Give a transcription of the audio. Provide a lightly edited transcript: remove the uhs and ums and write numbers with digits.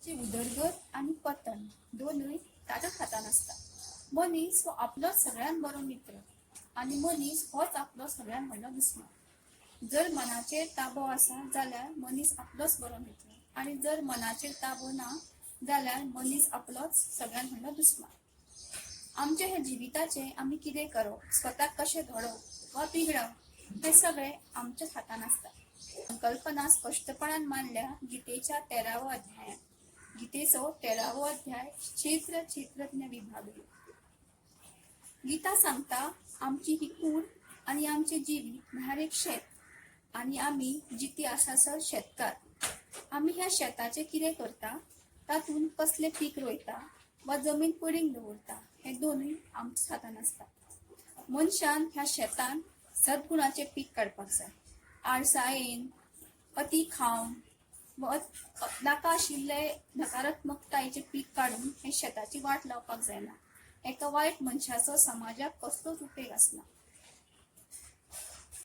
ची उदरगत आनी पतन दोनूय ताच्याच हातान आसता. मनीस हो आपलोच सगळ्यांत बरो मित्र आनी मनीस होच आपलो सगळ्यांत व्हडलो दुस्मान. जर मनाचेर ताबो आसा जाल्यार मनीस आपलोच बरो मित्र आनी जर मनाचेर ताबो ना जाल्यार मनीस आपलोच सगळ्यांत व्हडलो दुस्मान. आमच्या ह्या जिविताचें आमी कितें करप, स्वताक कशें घडोवप वा बिगडप हें सगळें आमच्याच हातान आसता. संकल्पना स्पश्टपणान मांडल्या गीतेच्या 13व्या अध्यायांत. गीतेचो 13वो अध्याय क्षेत्र क्षेत्रज्ञ विभाग. गीता सांगता, आमची ही कूड आनी आमचें जिवीत म्हळ्यार एक शेत आनी आमी जिती आसासर शेतकार. आमी ह्या शेताचें कितें करता, तातूंत कसलें पीक रोयता वा जमीन पडींग दवरता हें दोनूय आमच्या हातान आसता. मनशान ह्या शेतान सद्गुणाचें पीक काडपाक जाय. आळसायेन, अती खावन वा नाका आशिल्ले नकारात्मकतायेचें पीक काडून हें शेताची वाट लावपाक जायना. एका वायट मनशाचो समाजाक कसलोच उपेग आसना.